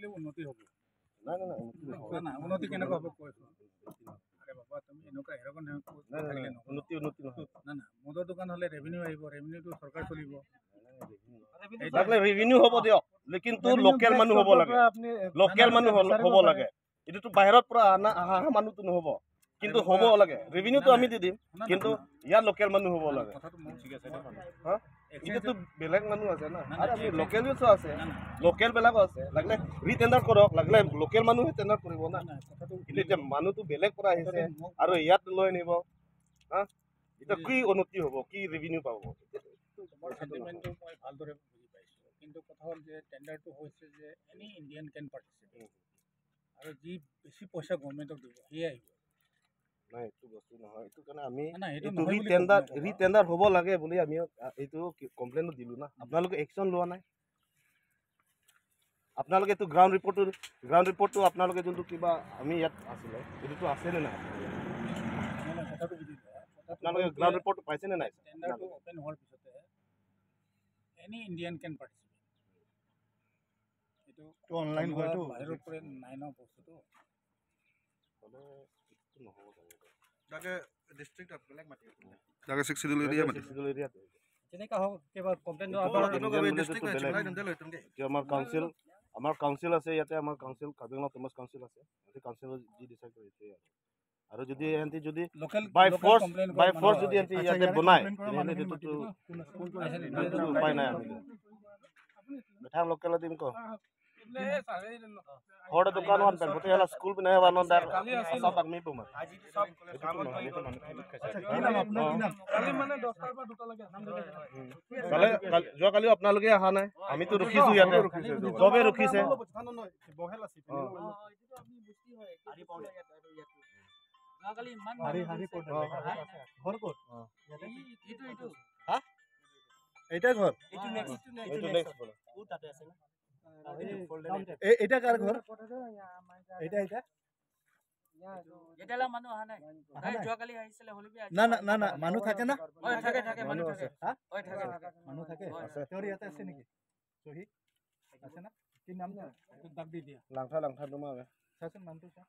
কৰিলে উন্নতি হ'ব। নাই নাই নাই নাই, উন্নতি কেনেকুৱা হ'ব কৈ আছো। আৰে বাবা, তুমি এনেকুৱা এৰকম থাকিলে নহ'ব। উন্নতি নহয়। না না, মদৰ দোকান হ'লে ৰেভিনিউ আহিব, ৰেভিনিউটো চৰকাৰ চলিব। লাগিলে ৰেভিনিউ হ'ব দিয়ক, কিন্তু লোকেল মানুহ হ'ব লাগে, লোকেল মানুহ হ'ব লাগে। এইটোতো বাহিৰত পৰা অনা অহা মানুহটো নহ'ব, কিন্তু হ'ব লাগে। ৰেভিনিউটো আমি দি দিম, কিন্তু ইয়াৰ লোকেল মানুহ হ'ব লাগে। হা, এতিয়াতো বেলেগ মানুহ আছে না, আৰু আমি লোকেলো আছে, লোকেলবিলাকো আছে। লাগিলে ৰিটেণ্ডাৰ কৰক, লাগিলে লোকেল মানুহে টেণ্ডাৰ কৰিব না। কিন্তু এতিয়া মানুহটো বেলেগ পৰা আহিছে আৰু ইয়াত লৈ আনিব, হা, এতিয়া কি উন্নতি হ'ব, কি ৰেভিনিউ পাব? তোমাৰ চেণ্টিমেণ্টটো মই ভালদৰে বুজি পাইছোঁ, কিন্তু কথা হ'ল যে টেণ্ডাৰটো হৈছে যে এনি ইণ্ডিয়ান কেন পাৰ্টিচিপেট, আৰু যি বেছি পইচা গভৰ্ণমেণ্টক দিব সিয়ে আহিব। নাই, এইটো বস্তু নহয়। এইটো কাৰণে আমি এইটো ৰিটেণ্ডাৰ হ'ব লাগে বুলি আমি এইটো কমপ্লেইনো দিলোঁ না। আপোনালোকে একশ্যন লোৱা নাই। আপোনালোকে এইটো গ্ৰাউণ্ড ৰিপৰ্টটো আপোনালোকে যোনটো কিবা আমি ইয়াত আছিলে, এইটোতো আছেনে নাই? আপোনালোকে গ্ৰাউণ্ড ৰিপৰ্টটো পাইছেনে নাই? টেণ্ডাৰটো অ'পেন হোৱাৰ পিছতে এনি ইণ্ডিয়ান কেন পাৰ্টিচিপেট। এইটো অনলাইন হয়তো বাহিৰৰ পৰা নাই ন বস্তুটো। নহ'ব। তাকে ডিষ্ট্ৰিক্টত বেলেগ মাটি। তাকে ছিক্স চিডিউল এৰিয়া মাটি। চিডিউল এৰিয়াত। যেনেকা হওক, কিবা কমপ্লেইন। এতিয়া আমাৰ কাউন্সিল আছে ইয়াতে, আমাৰ council, Karbi Anglong autonomous council আছে। কাউন্সিলত যি ডিচাইড কৰে সেইটোৱে। আৰু যদি সিহঁতি যদি লোকেল বাই ফ'ৰ্চ যদি সিহঁতি ইয়াতে বনায়, তেনেহ'লে সেইটোতো উপায় নাই। আমি বেঠা লোকেল দিম ক ঘৰতে দোকান বেংকতে হেলা স্কুল পিনে বানন দাৰ সব আমি পাম। যোৱাকালিও আপোনালোকে অহা নাই, আমিতো ৰখিছো ইয়াতে, চবে ৰখিছে। ঘৰ ক'ত? এইটাই ঘৰ? এইটা কাৰ ঘৰ? এইটা মানুহ অহা নাই, যোৱাকালি আহিছিলে। না না না, মানুহ থাকে না? থাকে থাকে, মানুহ থাকে। মানুহ থাকে। তেওঁৰ ইয়াতে আছে নেকি? চহী আছে না? কি নাম? দাগ দি দিয়া। লাংথা লাংথা তোমাৰ চাচোন নামটো চা।